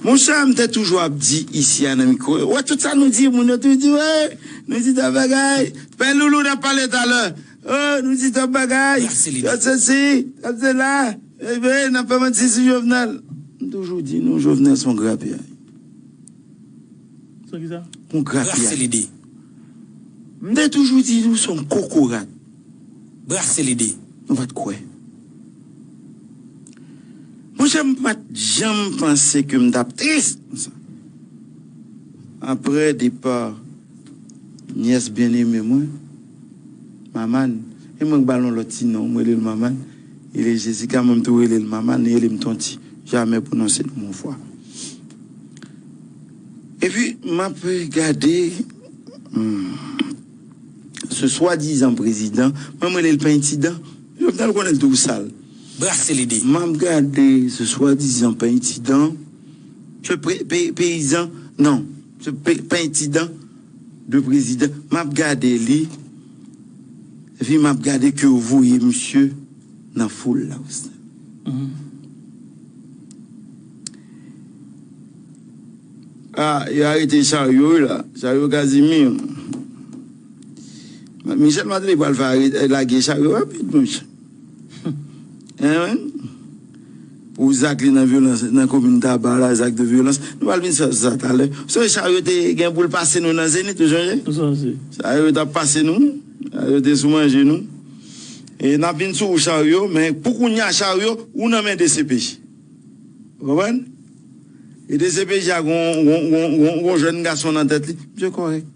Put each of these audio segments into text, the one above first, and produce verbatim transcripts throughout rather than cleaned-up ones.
Monchè, m te toujou ap di isi a nan mikwo yo. Wè, tout sa nou di, moun yo toujou di, wè, nou di tòp bagay. Pè Loulou, n ap pale talè. Oh, nou di tòp bagay. Tòp sesi, tòp sela. Ebyen, n ap fè manti sou Jovenel. M toujou di nou, Jovenel se yon grapyay. Se ki sa? Yon grapyay. M te toujou di nou se yon kokorat. Brase lide. Nou pa t kwè. Monchè, m pa t janm panse ke m t ap tris konsa. Apre depa nyès byeneme mwen, Maman, e mwen k ba l yon lòt ti non, m rele l Maman. Li rele Jessica, mwen m tou rele l Maman, li rele m Tonti. Jamè pwononse non m yon fwa. Epi, m ap gade, hmm, se swadizan prezidan, mwen, m rele l Pentidan. Jovenel konnen l tou sal. Brase lide. M ap gade se swadizan Pentidan, se pe- pe- peyizan, non, se pe- Pentidan de prezidan. M ap gade li, epi m ap gade ke yo voye misye nan foul la. Ah, yo arete Charyo wi la. Charyo Kazimi. Michel Martelly pral fè arete, lage Charyo rapid, monchè. Hein, wi. Pou zak li nan vyolans, nan komin Taba la, zak de vyolans. Nou pral vin sou sa talè. Se Charyo te gen pou l pase nou nan Zenith, ou sonje? Ou sonje. Charyo t ap pase nou. Charyo te sou manje nou. E n ap vin sou ou Charyo, men pou kounye a Charyo, ou nan men D C P J. Ou konprann? E D C P J a gon, gon, gon, gon, gon jèn gason nan tèt li. Misye kòrèk.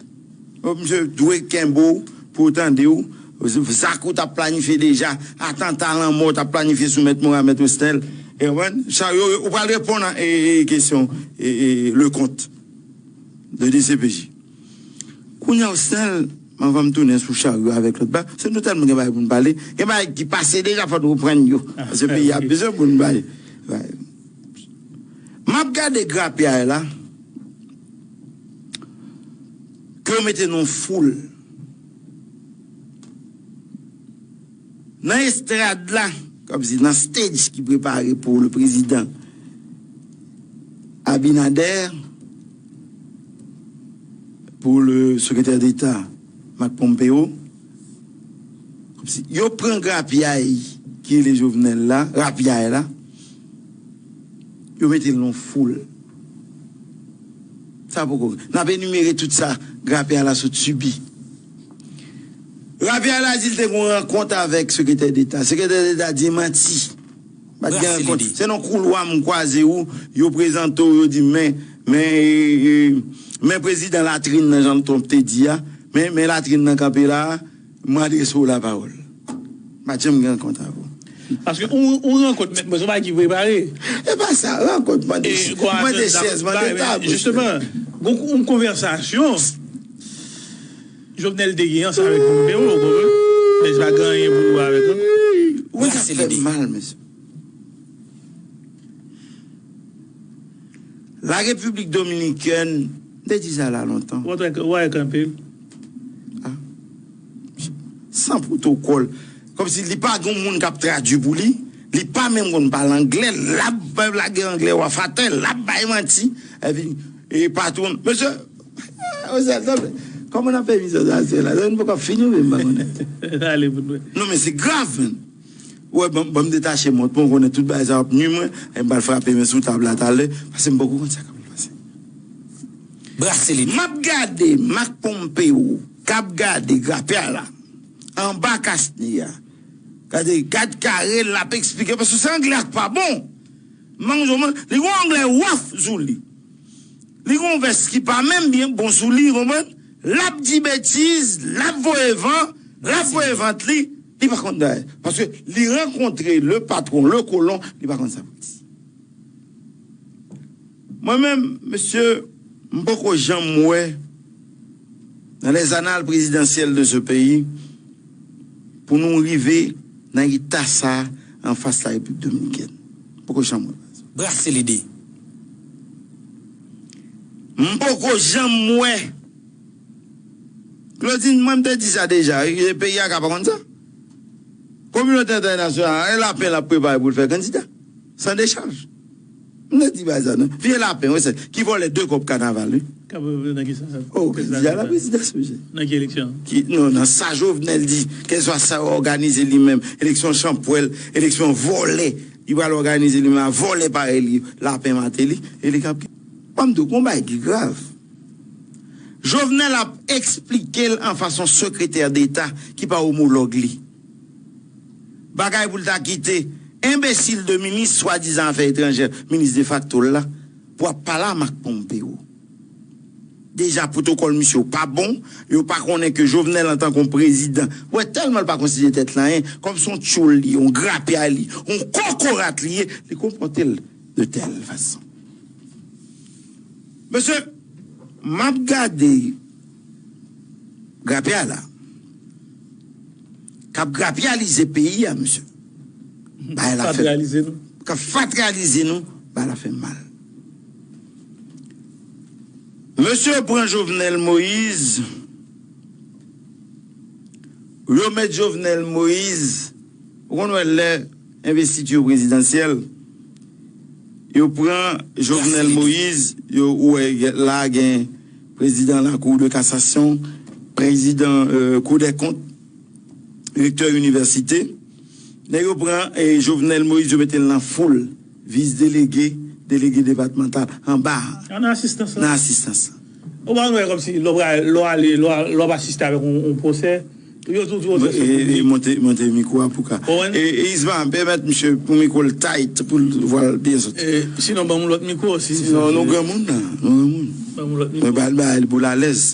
Oh, misye dwe kenbe w pou w tande w. Zak ou t ap planifye deja, atanta lanmò w t ap planifye sou mèt Moramèt Westnel. E, ou konprann? Sa yo, ou pral reponn a e, e, kesyon e, e, Leconte de D C P J. Kounye a, Westnel, anvan m tounen sou Charyo avèk lòt ba, se nou tèlman gen bagay pou n pale, gen bagay ki pase deja, fò n reprann yo. Paske peyi a bezwen pou n pale. M ap gade grapyay la, ke yo mete nan yon foul. Nan estrad la, kòmsi nan stage ki prepare pou le prezidan Abinader, pou le sekretè deta Mike Pompeo, kòmsi yo pran grapyay ki rele Jovenel la, grapyay la, yo mete l nan yon foul. Sa poko. N ap enimere tout sa grapyay la sot sibi. Grapyay la di l te gen yon rankont avèk sekretè deta. Sekretè deta di manti. Pa t gen rankont. Se nan koulwa m kwaze ou, yo prezante w, yo di men, men, e, e, men prezidan latrin nan, jan Trump te di a, men, men latrin nan kanpe la a, mwen adrese w lapawòl. M pa t janm gen rankont avè w. Paske yon, yon rankont, men, men se yon bagay ki prepare. E pa sa, rankont, mande, mande chèz, mande tab. Jisteman, gon yon konvèsasyon Jovenel te gen ansanm avèk Pompeo, ou konprann? Men se pa gen anyen pou wè avèk yo. Ou konn sa k fè m mal, mesye. La République Dominicaine, m te di sa la lontan. Ou wè kanpe. Ah. San pwotokòl. Kòmsi li pa gen moun k ap tradui pou li. Li pa menm konn pale anglè. L ap lage anglè w a fatè. L ap bay manti. Epi, e patwon. Mesye, Joseph, tanpri. Kòman n ap fè emisyon sa, se la? Nou poko fini, men m pa konnen. Ale pou nou. Non, men se grav, men. Ou wè, ban, ban m detache mont mwen, ou konnen tout bagay sa ap nwi mwen, e m pral frape men sou tab la talè, paske m poko konn sa k ap pase. Brase li. M ap gade Mike Pompeo, k ap gade grapyay la, anba kasne a. Gade, gad kare l ap eksplike, paske se anglè a k pa bon. Manzè, li gon anglè wòf sou li. Li gon vès ki pa menm byen bon sou li, konprann? L ap di betiz, l ap voye van, l ap voye vant li, li pa konn dayè. Paske li rankontre le patron, le colon, li pa konn sa pou l di. Mwen menm, mesye, m poko janm wè dans les annales présidentielles de ce pays, pou nou rive nan eta sa a anfas la Repiblik Dominikèn. Poko janm wè. Brase lide. M poko janm wè. Claudine, mwen m te di sa deja, e peyi a ka pa konn sa. Kominote entènasyonal, e lapen l ap prepare pou l fè kandida. San dechaj. M te di bagay sa non. Vye lapen, wi, se ki vòlè de kòb kanaval, wi. K ap vòlè nan ki sa? Oh, kandida la prezidans, mesye. Nan ki eleksyon? Ki, non, nan sa Jovenel di, kèlkeswa sa yo òganize li menm, eleksyon chanpwèl, eleksyon vòlè, li pral òganize li menm, vòlè parèy li, lapen Martelly, e li k ap. Ban m di w, gon bagay ki grav. Jovenel ap eksplike l anfas yon sekretè deta ki pa omològ li. Bagay pou l ta kite enbesil de minis swadizan afè etranjè, minis defakto l la, pou ap pale a Marc Pompeo. Deja, pwotokòl misye yo pa bon, yo pa konnen ke Jovenel antanke yon prezidan, wè tèlman l pa konsidere tèt l anyen, kòm se yon tchoul li ye, yon grapyay li, yon kokorat li ye, li konpòte l de tèl fason. Mesye, m ap gade grapya la, k ap grapyalize peyi a, mesye. Bagay la fè, fatralize nou. K ap fatralize nou, bagay la fè mal. Mesye yo pran Jovenel Moïse, yo met Jovenel Moïse, ou konn wè lè envestiti prezidansyèl, yo pran Jovenel Moïse, yo, ou wè la gen prezidan lakou de kasasyon, prezidan, euh, kou dè kont, rektè inivèsite. Nèg yo pran, eh, Jovenel Moïse, yo mete l nan foul, vis delege, delege depatmantal, anba a. Nan asistans la. Nan asistans la. Ou pa wè kòmsi lè w ale, lè w ale, lè w ap asiste avèk yon, yon pwosè, yo tou di w se sou piblik. Monte, monte mikwo a pou ka. E, e Isma, pèmèt misye pou mikwo l tight, pou l vwa l byen soti. Sinon, ban m yon lòt mikwo si. Sinon, nou granmoun la, nou granmoun. Ban m yon lòt mikwo. Mwen ba l, ba l pou l alèz.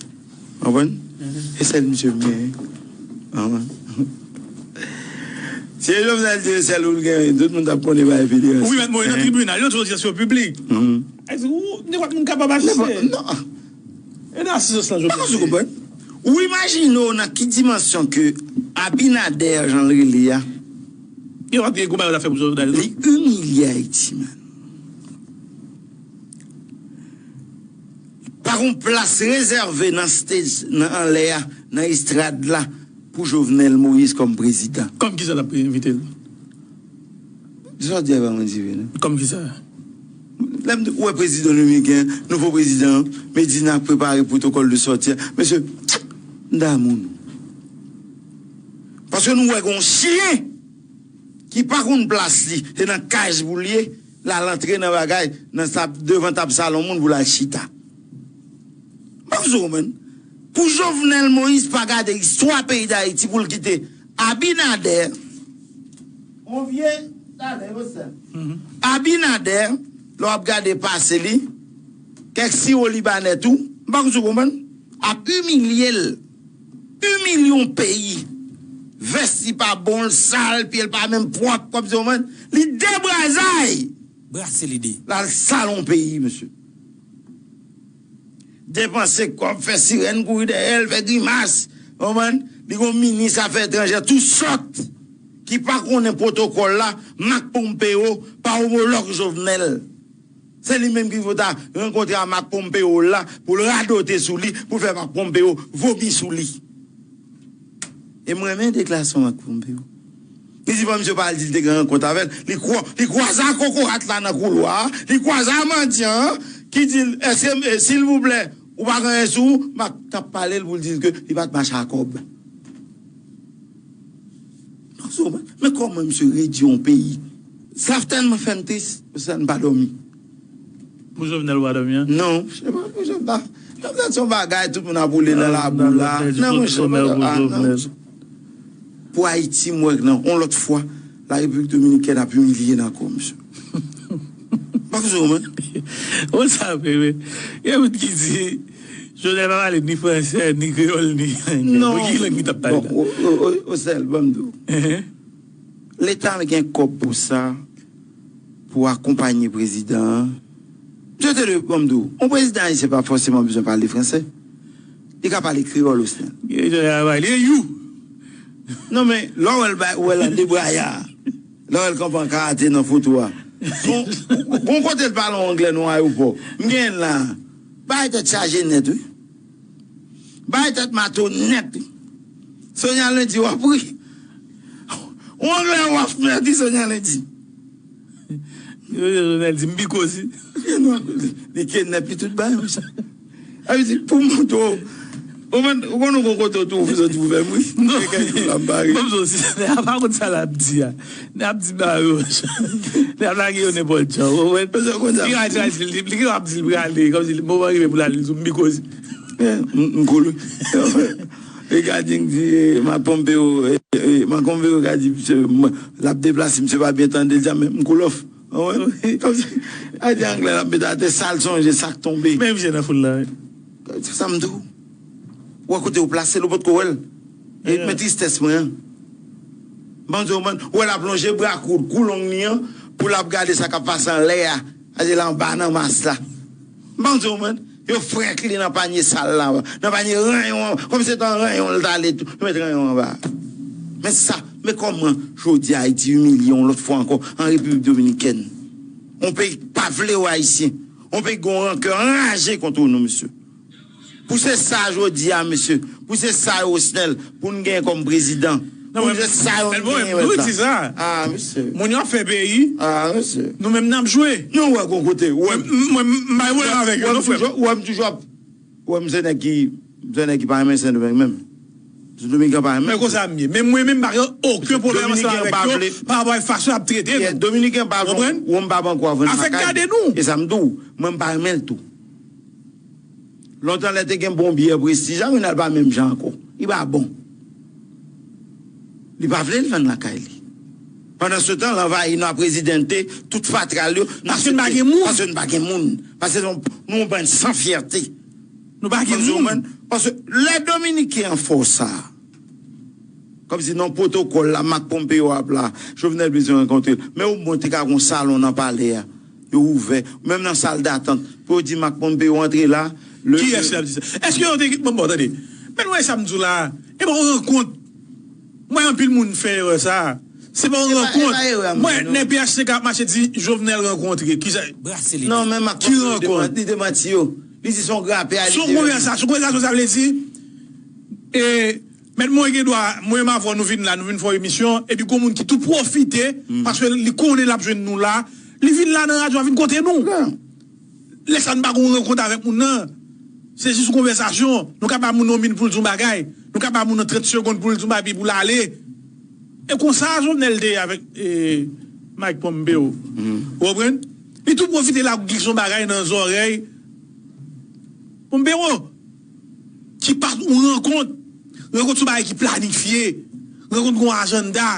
Konprann? E sèl misye m genyen. Konprann? Si e Jovenel te sèl ou l genyen, tout moun t ap konnen bagay federasyon. Wi, mèt mwen nan tribinal, yo tou di sou piblik. Ay di, ou, nenpòt moun kapab asiste. Non. E nan asistans lan, Jovenel. Ou konprann? Ou imajine w nan ki dimansyon ke Abinader, jan l rele a, yo pa t gen gwo bagay yo t ap fè pou Jovenel. Li imilye Ayiti, man. Pa gon plas rezève nan stage, nan anlè a, nan estrad la, pou Jovenel Moïse kòm prezidan. Kòm kisa l ap envite l? Jodi a pa mwen di vre non. Kòm kisa? Lè m di, ou wè prezidan dominiken, nouvo prezidan, Medina ap prepare pwotokòl de sòti a. Mesye, m damou nou. Paske nou wè gon chyen ki pa konn plas li, se nan kaj pou l ye, l al antre nan bagay, nan tab, devan tab salon moun pou l al chita. M pa bezwen konprann. Pou Jovenel Moïse pa gade istwa peyi Dayiti pou l kite Abinader, on vye talè yo sèl. Abinader, lè w ap gade pase li, kèk siwo libanè tou, m pa bezwen konprann, ap imilye l. Imilye yon peyi. Vès li pa bon, l sal, pye l pa menm pwòp, kòmsi w konprann. Li debrazay. Brase lide. L al sal yon peyi, mesye. Depanse kòb, fè sirèn kouri dèyè l, fè grimas. Konprann? Li gon minis afè etranjè tou sòt ki pa konnen pwotokòl la, Marc Pompeo, pa omològ Jovenel. Se li menm ki pou ta rankontre a Marc Pompeo la pou l radote sou li, pou l fè Marc Pompeo vomi sou li. E m renmen deklarasyon Marc Pompeo. Li di, bon, misye pa al di l te gen rankont avè l. Li kwa, li kwaze a kokorat la nan koulwa a, li kwaze a mandyan an, ki di l, èske, eh, silvouplè, ou pa gen anyen sou ou? Marc t ap pale l pou l di l ke li pa t mache a kòb. Donk, se ou menm. Men kòman misye redi yon peyi? Sa tèlman fè m tris, sa m pa dòmi. Pou Jovenel ou pa dòmi, an? Non, se pa pou Jovenel. Jovenel se yon bagay, tout moun ap woule nan labou la. Non, monchè, ah, non. Pou Ayiti, m wè nan yon lòt fwa, la Repiblik Dominikèn ap imilye n ankò, mesye. Pa konsa, mwen. Ou sa vre, wi. Gen moun ki di, Jovenel pa pale ni fransè, ni kreyòl, ni anglè. Non. Bon, ki lang li t ap pale la? Bon, o, o, o, o, sèl, ban m di w. Leta gen kòb pou sa, pou akonpaye prezidan an. Misye te dwe, ban m di w, yon prezidan ayisyen pa fòseman bezwen pale fransè. Li ka pale kreyòl osi. Li e you. Non, men, lè w wè l bay, ou wè l an de bra ya. Lè w wè l kanpe an karate nan foto a. Gon, gon kote l pale anglè nan ayewopò. M genyen l la. Bay tèt chaje nèt, wi. Bay tèt mato nèt, wi. Sonya Lundi, w ap ri. Ou anglè, w ap mèdi, Sonya Lundi. Yo, yo, Jovenel di, "M pi kozi." Li kenèp li tout bagay, mesye. Sa vle di, pou m montre w, ou konn, ou konn, ou konn kote w tou, ou soti pou fè m ri. Non. E kèk jou la, m pa ri. Bon, m soti, nèg la pa konn sa l ap di a. Nèg ap di ba yo. Nèg ap lage yo nenpòt jan, ou konprann? Mesye, ou konn sa. Li ka di, li, li, li ap di l prale, kòmsi moman rive pou l ale, li di, "M pi kozi." Eh, m, m koul. Regarding di, eh, Marc Pompeo, eh, eh, Marc Pompeo ka di, misye, m, l ap deplase, misye pa byen tande, l di, "A, men m koul off." Ou wè? Kòmsi, a di anglè, l ap mete atè, sa l sonje, sa k tonbe. Men misye nan foul la, wi. Se sa m di w. Ou wè kote ou plase l, ou potko wè l. E, men tristès mwen an. Bon, di w, man, ou wè l ap lonje bra kout, kou long li an, pou l ap gade sa k ap pase anlè a. Sa vle di l anba nan mas la. Bon, di w, man, yo frenk li nan panye sal la, nan panye ranyon an, kòm se te ranyon l t ale tou, yo met ranyon anba. Men sa, men kòman jodi a Ayiti imilye yon lòt fwa ankò an Repiblik Dominikèn. Yon peyi k pa vle wè Ayisyen. Yon peyi k gen yon rankè anraje kont nou, mesye. Pou se sa jodi a, mesye, pou se sa Osnel, pou n gen kòm prezidan, pou n se sa yo n genyen wè la. Ah, mesye. Moun yo ap fè peyi. Ah, mesye. Nou menm n ap jwe. Nou wè gon kote. Mwen, mwen, m pa gen pwoblèm avèk yo, non, frè m. Ou wè m toujou ap, ou wè m se nèg ki, m se nèg ki pa renmen Sendomeng menm. Sendomeng pa renmen. Men konsa m ye. Men mwen menm, m pa gen okenn pwoblèm ansanm avèk yo pa rapò ak fason y ap trete nou. Dominiken pa vle, ou wè m pa ban kou avè n lakay. Afè gade nou. E sa m di w, mwen m pa renmen l tou. Lontan lè te gen bon byè Prestij la, Ronald pa menm jan ankò. Li pa bon. Li pa vle l vann lakay li. Pandan se tan, l anvayi nou a Presidente, tout fatra l yo, n aksepte. Paske n pa gen moun. Paske n pa gen moun. Paske nou, nou yon bann san fyète. Nou pa gen moun. Paske lè Dominiken an fè w sa, kòmsi nan pwotokòl la, Marc Pompeo ap la, Jovenel bezwen rankontre l. Men omwen te ka gon salon nan palè a. Yo ouvè. Menm nan sal datant. Pou yo di Marc Pompeo antre la. Kiyès ki ap di sa? Èske yo te. Bon, bon, tande. Men nou wè sa m di w la. E pa yon rankont. Mwen, anpil moun fè erè sa. Se pa yon rankont. Mwen, nèg P H T K ap mache di Jovenel rankontre. Kisa? Non, men Marc Pompeo li demanti yo. Li di se yon grapè a li te. Se yon konvèsasyon. Konvèsasyon, sa vle di. E Mèt Morin gen dwa, mwen menm avè w, nou vin la, nou vin fè yon emisyon, epi gon moun ki tou pwofite, paske li konnen l ap jwenn nou la, li vin la nan radyo a, vin kote nou. Lè sa a, nou pa gon rankont avèk moun nan. Se jis yon konvèsasyon. Nou ka ba moun nan yon minit pou l di yon bagay. Nou ka ba moun nan trant segonn pou l di yon bagay, epi pou l ale. E konsa, Jovenel te ye avèk, e, Mike Pompeo. Ou konprann? Li tou pwofite la, glise yon bagay nan zòrèy Pompeo. Ki pa t yon rankont. Rankont se yon bagay ki planifye. Rankont gen yon ajanda.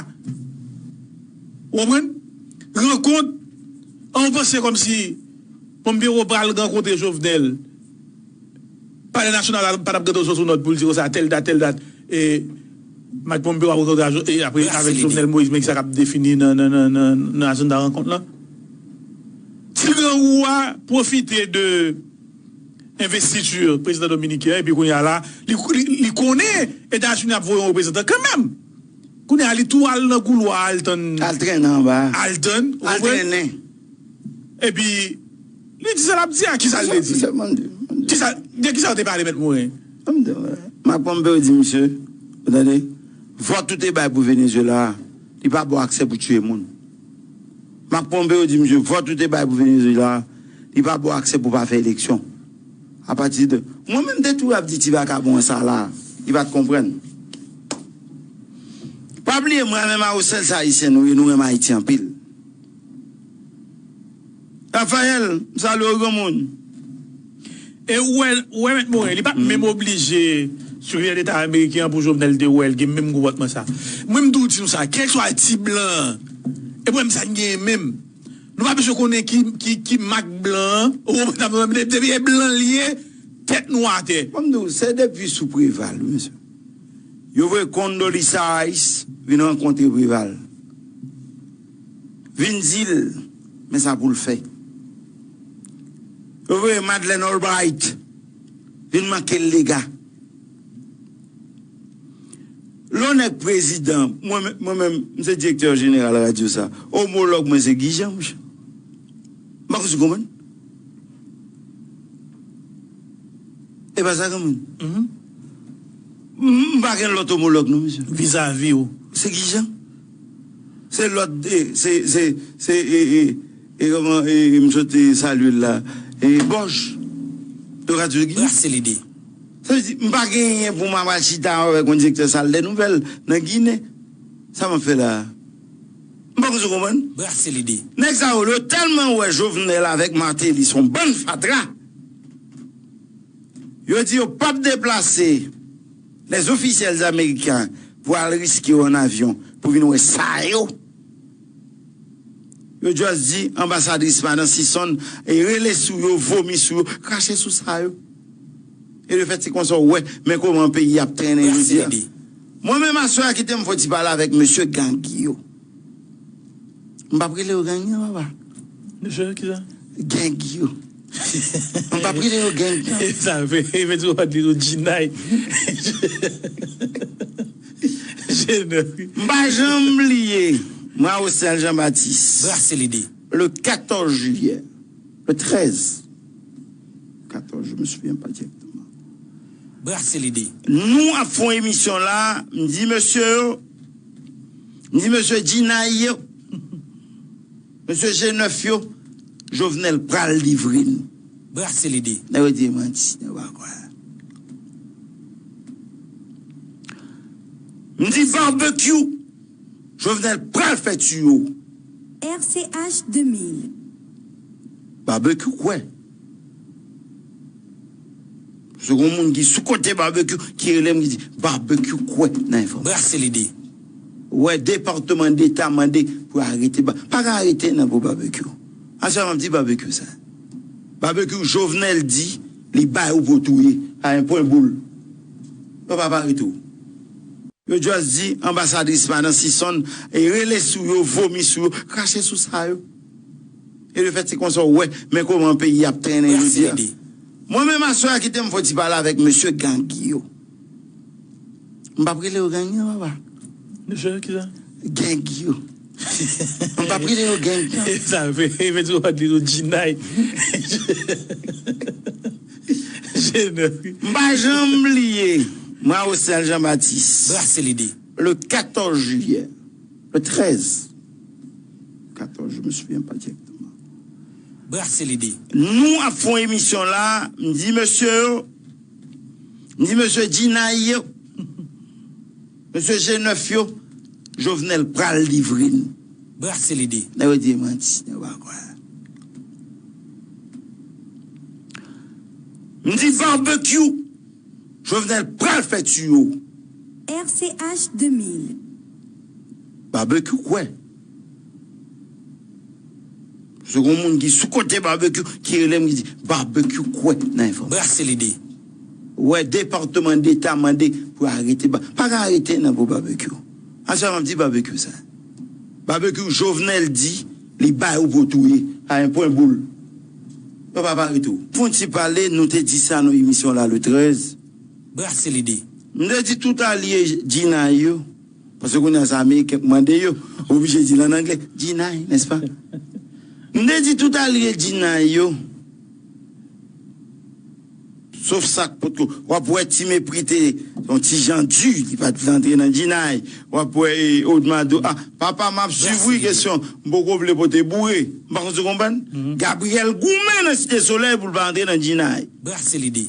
Ou konprann? Rankont, an, ou panse kòmsi Pompeo pral rankontre Jovenel. Palè Nasyonal la pa t ap gentan sot yon nòt pou l di konsa, tèl dat, tèl dat, e, Mike Pompeo ap rankontre a Jo-, e, apre, avèk Jovenel Moïse, men ki sa k ap defini nan, nan, nan, nan, nan ajanda rankont lan. Ti grangou a pwofite de envestiti prezidan dominiken an, epi kounye a la, li, li, li konnen Etazini ap voye yon reprezantan kanmenm. Kounye a, li tou al nan koulwa, al tann. Al trennen anba. Al tann, ou konprann? Al trennen. Epi, li di sa l ap di a, kisa l te di? Kisa, de kisa yo te pale, Mèt Moren? Marc Pompeo di, misye, ou tande, vòt ou te bay pou Venezuela, li pa ba w aksè pou tiye moun. Marc Pompeo di, misye, vòt ou te bay pou Venezuela, li pa ba w aksè pou pa fè eleksyon. Apati de, mwen menm te tou ap di ti vakabon sa la, li pa t konprann. Pa bliye, mwen menm a ou sèl se Ayisyen nou ye, nou renmen Ayiti anpil. Rafael, m salye w granmoun. E ou wè, ou wè Mèt Moren, li pa t menm oblije sekretè deta ameriken an pou Jovenel te wè l gen menm konpòtman sa. Mwen m tou di nou sa, kèlkeswa ti blan, e pwoblèm sa n genyen menm. Nou pa bezwen konnen ki, ki, ki mak blan an, ou konprann, depi e blan l ye, tèt nou atè. Mwen m di w, se depi sou Preval, wi, mesye. Yo voye Condoleezza Rice vin rankontre Preval. Vin di l, men sa pou l fè. Yo voye Madeleine Albright vin manke l lega. Lè w nèg prezidan, mwen, mwen menm, m se direktè jeneral radyo sa. Omològ mwen se Guy Jean, monchè. M pa konn si w konprann. E pa sa, granmoun. M, m pa gen lòt omològ, non, mesye. Vizavi w. Se Guy Jean. Se lòt, e, se, se, se, e, e, E kòman, e, e m sot salye l la? E Bòj. Yo ka di l Ginen. Brase lide. Sa vle di, m pa genyen pou m al chita avèk yon direktè sal dè nouvèl nan Ginen. Sa m ap fè la a? M pa konn si w konprann. Brase lide. Nèg sa yo, yo tèlman wè Jovenel avèk Martelly se yon bann fatra. Yo di yo p ap deplase les officiels américains pou al riske yo an avyon pou vin wè sa yo. Yo just di anbasadris madan Sison e rele sou yo, vomi sou yo, krache sou sa yo. E lefèt se konsa w wè, men kòman peyi ap trennen jodi a. Mwen menm aswè a kite m fè ti pale avèk mesye gang yo. M p ap rele yo gang non, papa. Mesye ki sa? Gang yo. M p ap rele yo gang non. Sa vle, vle di w pa di nou Jinay. Jenòm. M pa janm bliye, mwen Austin Jean Baptiste. Brase lide. Le quatorze juillet, le treize, quatorze, je me souviens pas directement. Brase lide. Nou ap fè yon emisyon la, m di mesye yo, m di mesye Jinay yo, mesye G nèf yo, Jovenel pral livre n. Brase lide. Nèg yo di manti, nèg yo pa kwè. M di Barbecue, Jovenel pral fè tiyo. R C H deux mille. Barbecue kwè. Se yon moun ki sou kote Barbecue ki rele m ki di Barbecue kwè nan enfòmasyon. Brase lide. Wè Depatman Deta mande pou arete ba, pa ka arete nan pou Barbecue. Aswè m ap di Barbecue sa. Barbecue Jovenel di li bay ou pou touye a yon pwen boul. Yo pa pa arete w. Yo just di anbasadris madan Sison e rele sou yo, vomi sou yo, krache sou sa yo. E lefèt se konsa w wè, men kòman peyi ap trennen jodi a. Mwen menm aswè a kite m fè ti pale avèk mesye gang yo. M p ap rele yo gang non, papa. Mesye ki sa? Gang yo. M p ap rele yo gang non. Sa vle, vle di w pa di nou Jinay. Jenòm. M pa janm bliye, mwen Austin Jean Baptiste. Brase lide. Le quatorze juillet, le treize, quatorze, je me souviens pas directement. Brase lide. Nou ap fè yon emisyon la, m di mesye yo, m di mesye Jinay yo, mesye G nèf yo, Jovenel pral livre n. Brase lide. Nèg yo di manti, nèg yo pa kwè. M di Barbecue, Jovenel pral fè tiyo. R C H deux mille. Barbecue kwè. Se yon moun ki sou kote Barbecue ki rele m ki di Barbecue kwè nan enfòmasyon. Brase lide. Wè Depatman Deta mande pou arete ba, pa ka arete nan pou Barbecue. Aswè m ap di Barbecue sa. Barbecue Jovenel di li bay ou pou touye a yon pwen boul. Yo pa pa arete w. Fon ti pale, nou te di sa nan emisyon la le trèz. Brase lide. M te di tout alye Jinay yo, paske kounye a se Ameriken k mande yo, oblije di l an anglè, Jinay, nèspa? M te di tout alye Jinay yo, sof sa k potko, w ap wè Ti Mepri te yon ti jan di, li pa t vle antre nan Jinay. W ap wè e, Odma di w, ah, papa, m ap swiv wi kesyon, m poko vle pote boure. M pa konn si w konprann? Gabriel goumen nan Site Solèy pou l pa antre nan Jinay. Brase lide.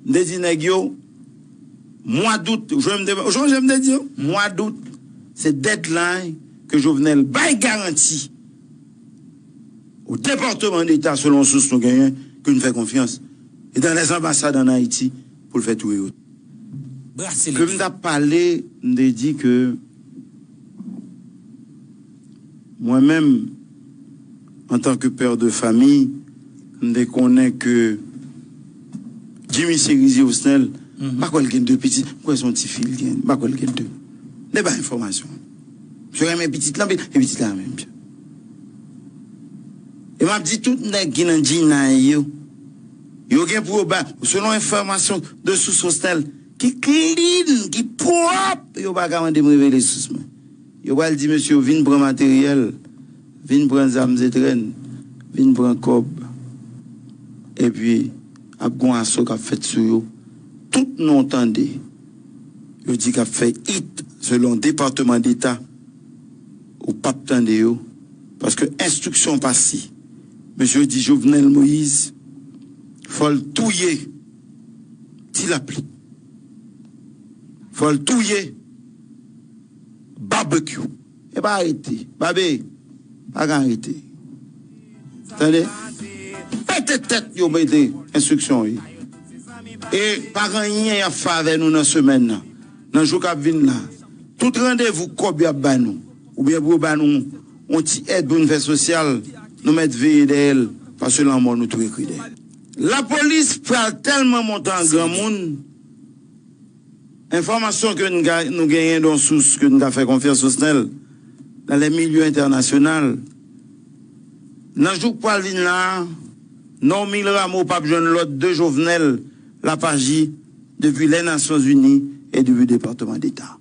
M te di nèg yo, mwa dout, ou sonje m te, ou sonje m te di yo? Mwa dout, se deadline ke Jovenel bay garanti o Depatman Deta, selon sous nou genyen, ke n fè konfyans, e dans les ambassades en Haïti, pou l fè touye yo. Brase lide. Ke m t ap pale, m te di ke mwen menm, antanke pè de famiy, m te konnen ke Jimmy Chérizier Osnel, m pa kwè l gen de pitit, m kwè se yon ti fi l gen, m pa kwè l gen de. M te bay enfòmasyon. Misye renmen pitit la anpil, e pitit la renmen misye. E m ap di tout nèg ki nan Jinay yo, yo gen pou yo bay, selon enfòmasyon de sous Osnel, ki clean, ki pwòp, yo pa ka mande m revele sous mwen. Yo pral di mesye yo vin pran materyèl, vin pran zam zetrenn, vin pran kòb. Epi, ap gon aso k ap fèt sou yo. Tout non w tande, yo di k ap fè it selon Depatman Deta, ou p ap tande yo. Paske enstriksyon pase. Mesye di Jovenel Moïse, fò l touye Ti Lapli. Fò l touye Barbecue. E pa arete. Babe, pa ka arete. Tande? Pete tèt yo mete enstriksyon yo. E pa gen anyen y ap fè avè nou nan semèn nan. Nan jou k ap vin la. Tout randevou kòb y ap ba nou. Oubyen pou yo ba nou yon ti èd pou nou fè sosyal, nou mèt veye dèyè l. Paske lanmò nou tou ekri dèyè l. Lapolis pral tèlman monte an granmoun, enfòmasyon ke n ka, nou genyen de yon sous ke n ka fè konfyans, Osnel, dans les milieux internationaux, nan jou k pral vin la a, Normil Rameau p ap jwenn lòd de Jovenel, l ap aji depi les Nations Unies e depi Depatman Deta.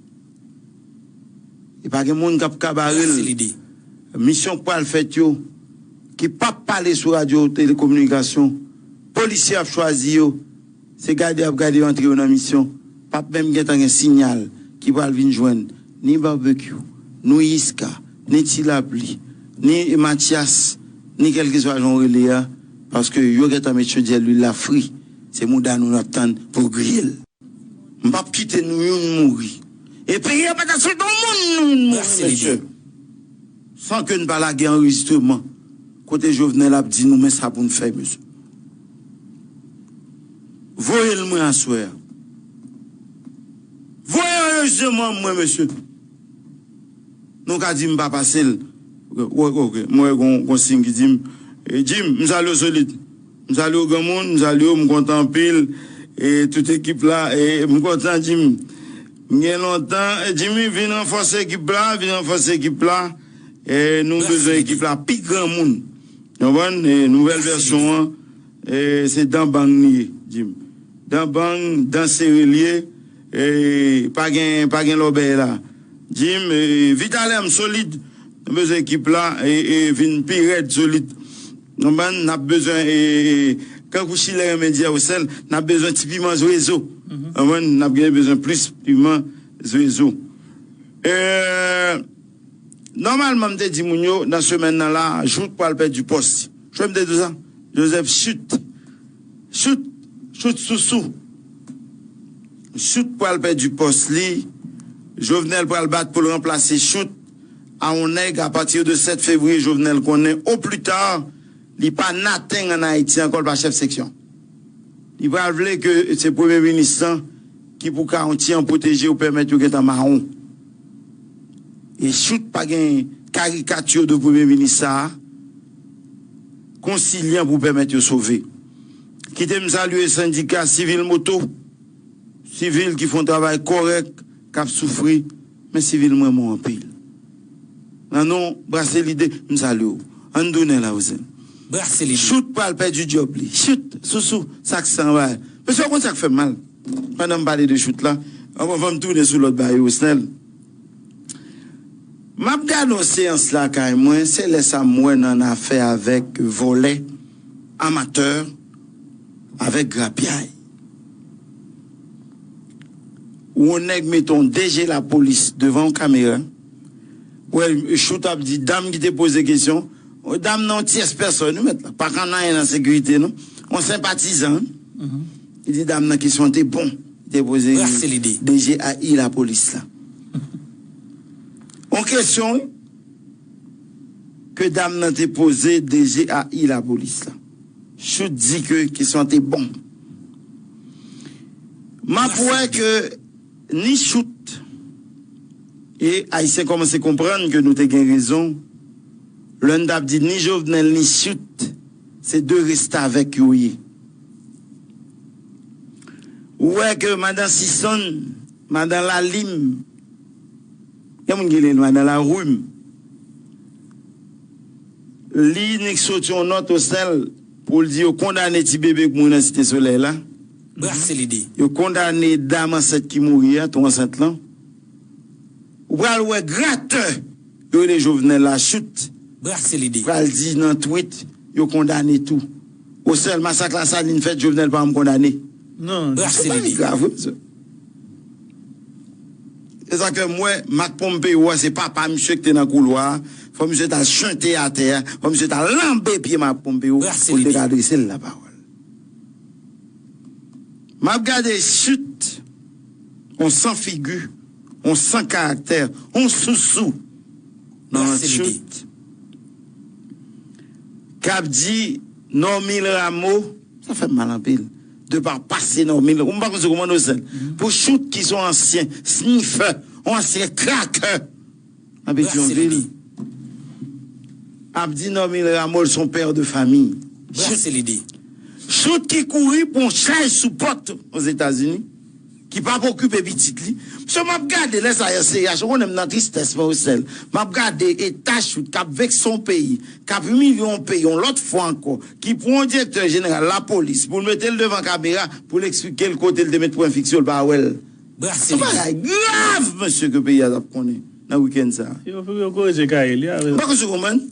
E pa gen moun k ap ka bare l. Misyon k pral fèt yo, ki p ap pale sou radyo telekominikasyon, polisye ap chwazi yo, se gade y ap gade yo antre yo nan misyon, p ap menm gentan gen siyal ki pral vin jwenn ni Barbecue, ni Iska, ni Ti Lapli, ni Mathias, ni kèlkeswa jan w rele a, paske yo gentan met chodyè lwil la fri. Se mouda nou n ap tann pou griye l. M p ap kite nou youn mouri. E peyi a pa ta sot yon moun nou youn mouri, mesye. San ke n pa lage anrejistreman kote Jovenel ap di nou men sa pou n fè, mesye. Voye l mwen aswè a. Voye anrejistreman mwen, mesye. Nou ka di m pa pase l. Ok, ok. Mwen wè gon, gon siy ki di m, eh, Jim, m salye w solid. M salye w granmoun, m salye w, m kontan anpil. E tout ekip la, e m kontan Jim. M gen lontan, e Jimmy vin ranfòse ekip la, vin ranfòse ekip la. E nou bezwen ekip la pi granmoun. Konprann? E nouvèl vèsyon an, e se dan bang li ye, Jim. Dan bang, dan sere li ye. E pa gen, pa gen lòbèy la. Jim, e Vitalè m solid. Nou bezwen ekip la, e, e vin pi rèd, solid. Konprann? N ap bezwen, e, e, kankou Chilè renmen di a, Osnel, n ap bezwen ti piman zwezo. Konprann? N ap gen bezwen plis piman zwezo. E, nòmalman, m te di moun yo, nan semèn nan la, Jout pral pèdi pòs li. Chwe m te di w sa? Joseph Chute. Chute, Chute Sousou. Chute pral pèdi pòs li. Jovenel pral bat pou l ranplase Chute a yon nèg apati de sèt fevriye. Jovenel konnen, o pli ta, li pa naten ann Ayiti ankò, l pa chèf seksyon. Li pral vle ke se premye minis lan ki pou ka yon ti jan pwoteje yo, pèmèt yo gentan mawon. E Chute pa gen karikati de premye minis sa a konsilyan pou pèmèt yo sove. Kite m salye sendika sivil moto, sivil ki fè yon travay kòrèk, k ap soufri, men sivil mwen mò anpil. Nan non Brase Lide, m salye w. Ann tounen la, Osnel. Brase Lide. Chute pral pèdi djòb li. Chute, Sousou, sa k san bay. Mesye, w konn sa k fè m mal? Pandan m pale de Chute la, anvan, anvan m tounen sou lòt bagay yo, Osnel. M ap gade yon seyans lakay mwen, se lè sa m wè nan afè avèk vòlè, amatè, avèk grapyay. Ou yon nèg mete yon D G lapolis devan yon kamera, ou wè Chute ap di dam ki te poze kesyon, dam nan yon tyès pèsòn, wi, mèt la, pa ka nan anyen nan sekirite, non. Yon senpatizan, wi. Li di dam nan kesyon te bon. Li te poze D G A I lapolis la. Yon kesyon, wi, ke dam nan te poze D G A I lapolis la. Chute di ke kesyon te bon. M ap wè ke ni Chute, e Ayisyen kòmanse konprann ke nou te gen rezon lè n t ap di ni Jovenel ni Chute, se de restavèk yo ye. Ou wè ke madan Sison, madan Lalim, gen moun ki rele l madan Larim, li nik soti yon nòt, Osnel, pou l di yo kondane ti bebe k mouri nan Site Solèy la. Brase Lide. Yo kondane dam ansent ki mouri a, tou ansent lan. Ou pral wè gratè yo rele Jovenel la, Chute, Brase Lide. Pral di nan tweet yo kondane tou. Osnel, masak Lasalin fèt, Jovenel pa janm kondane. Non. Brase Lide. Se bagay grav, wi, mesye. Se sa ke m wè, Marc Pompeo a, se papa misye ki te nan koulwa a. Fò misye t al chante atè a. Fò misye t al lanbe pye Marc Pompeo pou l te ka adrese l lapawòl. M ap gade chit, on san figi, on san karaktè, on sousou nan chit k ap di Normil Rameau, sa fè m mal anpil. De pa pase Normil, ou m pa konn si w konprann ou sèl. Pou chit ki se yon ansyen snifè, yon ansyen krakè. Nan Petyonvil, ap di Normil Rameau se yon pè de fanmi. Brase lide. Chit ki kouri pou yon chay sou pòt Ozetazini, ki pa pou okipe pitit li. Mesye, m ap gade lè sa yo C H, ou konnen m nan tristès mwen ou sèl. M ap gade eta chit k ap vekse yon peyi, k ap imilye yon peyi yon lòt fwa ankò, ki pran yon direktè jeneral lapolis pou l mete l devan kamera pou l eksplike l kote l te met pwen fiks yo, l pa wè l. Brase lide. Se yon bagay grav, mesye, ke peyi a t ap konnen nan wikenn sa a. Yo, yo korije kaye li, a. M pa konn si w konprann.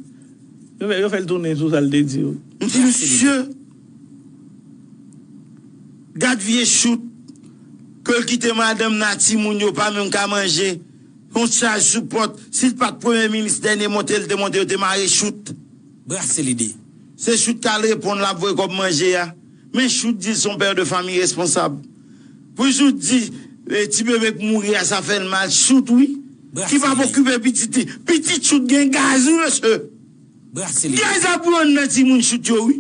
Yo fè, yo fè l tounen sou sa l te di yo. M di, mesye, gad vye chit, ke l kite madanm nan, timoun yo pa menm ka manje, yon chaj sou pòt, si l pa t premye minis, dènye monte l te monte, yo te mare chit. Brase lide. Se chit k al reponn l ap voye kòb manje a. Men chit di l se yon pè de fanmi responsab. Pou chit di, eh, ti bebe k mouri a, sa fè l mal, chit wi. Ki pa pou okipe pitit li. Pitit chit gen gaz wi, mesye. Brase lide. Gaz ap rann nan timoun chit yo wi.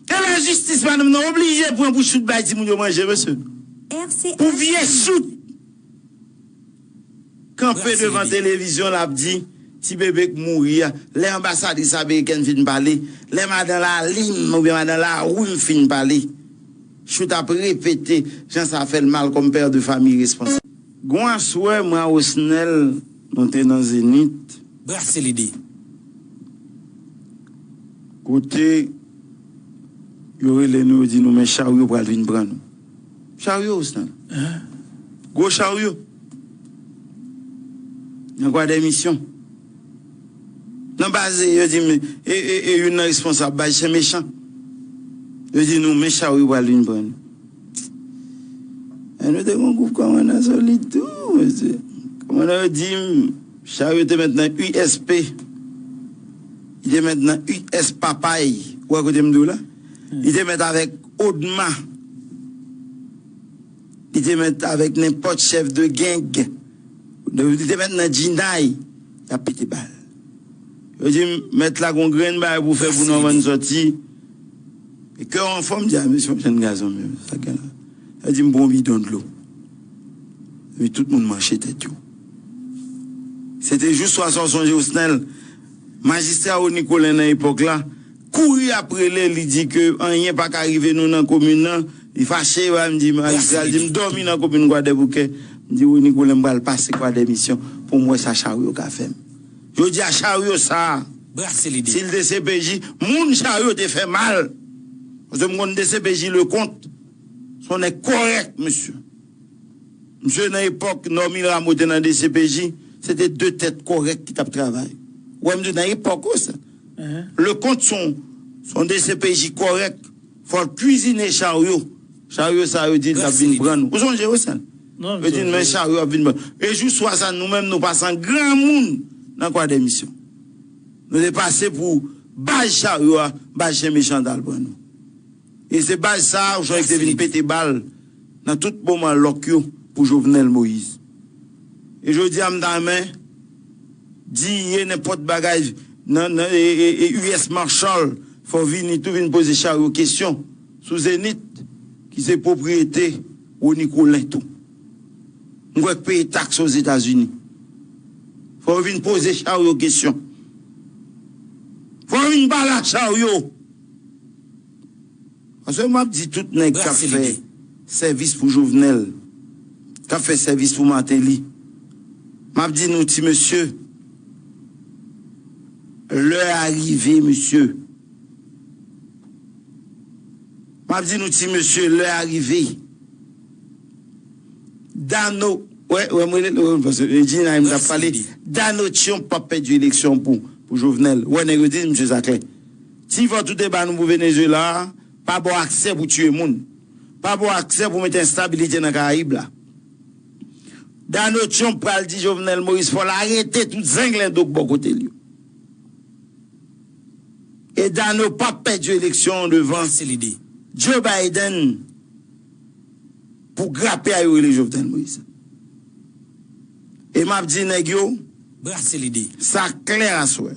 E lajistis, madanm nan oblije pran pou chit bay timoun yo manje, mesye. Pou vye chit. Kanpe devan televizyon l ap di, ti bebe k mouri a, lè anbasadris amerikèn fin pale, lè madan Lalime oubyen madan Larume fin pale. Chit ap repete, jan sa fè l mal kòm pè de fanmi responsab. Gon aswè, mwen a Osnel, nou te nan Zenith. Brase lide. Kote yo rele nou, yo di nou, men charyo pral vin pran nou. Charyo, Osnel. Gwo charyo. Nan Kwadèmisyon. Nan baze, yo di, men, e, e, e youn nan responsab baz Chen Mechan. Yo di nou, men charyo pral vin pran nou. E nou te gon gwoup kòmandan solid tou, mesye. Kòmandan yo di m, charyo te mèt nan U S P. Li te mèt nan U S Papay. Ou wè kote m di w la? Li te mèt avèk Odma. Li te mèt avèk nenpòt chèf de gang. Li te mèt nan Jinay. Y ap pete bal. Yo di m, mèt la gon grenn bagay pou fè pou nou anvan n sòti. E kè w anfòm, di a, mesye, yon jèn gason menm, sa gen la. Yo di m, pran yon bidon dlo. Epi tout moun manche tèt yo. Se te jou swa sa w sonje, Osnel. Majistra Rony Colin nan epòk la, kouri ap rele, li di ke anyen pa ka rive nou nan komin nan. Li fache, m di, majistra, li di m dòmi nan komin Kwadèboukè. M di, Rony Colin, m pral pase Kwadèmisyon pou m wè sa charyo ka fè m. Jodi a, charyo sa a, si l D C P J, moun charyo te fè mal. Paske m konn D C P J Leconte, se yon nèg kòrèk, mesye. Misye nan epòk Normil Rameau te nan D C P J, se te de tèt kòrèk ki t ap travay. Ou wè m di w nan epòk ou sa. Leconte se yon, se yon D C P J kòrèk. Fò l kwizine charyo. Charyo sa yo di l t ap vin pran nou. Ou sonje yo sa? Yo di n men charyo ap vin pran nou. E jou swa sa nou menm nou pase an granmoun nan Kwadèmisyon. Nou te pase pou baz charyo a, baz Chen Mechan t al pran nou. E se baz sa a, Jean, ki te vin pete bal nan tout moman lòk yo pou Jovenel Moïse. E jodi a, m ta renmen di ye nenpòt bagay nan, nan e, e, e U S Marshall, fò w vini tou vin poze charyo kesyon sou Zenith, ki se pwopriyete Rony Colin tou. M kwè k peye taks Ozetazini. Fò w vin poze charyo kesyon. Fò w vin pale a charyo. Paske m ap di tout nèg k ap fè sèvis pou Jovenel, k ap fè sèvis pou Martelly, m ap di nou, ti mesye, lè a rive, mesye. M ap di nou, ti mesye, lè a rive. Dano, wè, wè, mwen, wè, paske, e, Gina, m t ap pale. Dano Trump p ap pèdi eleksyon pou, pou Jovenel. Wè, nèg yo di, misye sa klè. Ti vòt ou te ba nou pou Venezuela a, pa ba w aksè pou tiye moun. Pa ba w aksè pou mete enstabilite nan Karayib la. Donald Trump pral di Jovenel Moïse fò l arete tout zenglen dok bò kote l yo. E Donald p ap pèdi eleksyon an devan Joe Biden pou grape a yo rele Jovenel Moïse. E m ap di nèg yo, sa klè aswè.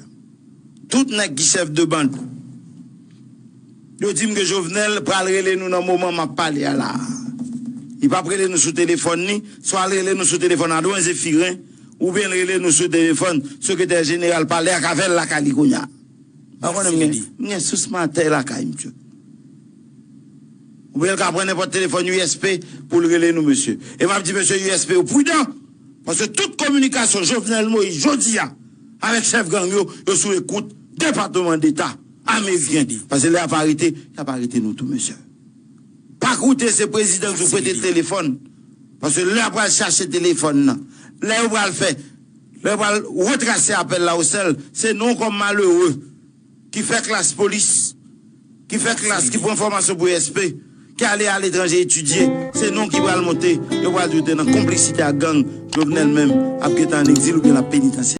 Tout nèg ki chèf de band, yo di m ke Jovenel pral rele nou nan moman m ap pale a la. Li p ap rele nou sou telefòn ni, swa l rele nou sou telefòn Adwen Zefiren, oubyen l rele nou sou telefòn sekretè jeneral palè ak avè l lakay li kounye a. Ou konnen m gen, m gen sous matè lakay misye. Oubyen l ka pran nenpòt telefòn U S P pou l rele nou, mesye. E m ap di mesye U S P yo pridan, paske tout kominikasyon Jovenel Moïse jodi a avèk chèf gang yo, yo sou ekout Depatman Deta ameriken. Paske lè y ap arete, y ap arete nou tou, mesye. Pa koute se prezidan ki prete telefòn. Paske lè y ap pral chache telefòn nan, lè yo pral fè, lè yo pral retrase apèl la osèl, se nou kòm malere ki fè klas polis, ki fè klas, ki pran fòmasyon pou U S P, ki ale aletranje etidye, se nou ki pral monte, yo pral di w te nan konplisite ak gang, Jovenel menm ap gentan an egzil oubyen l ap penitansye.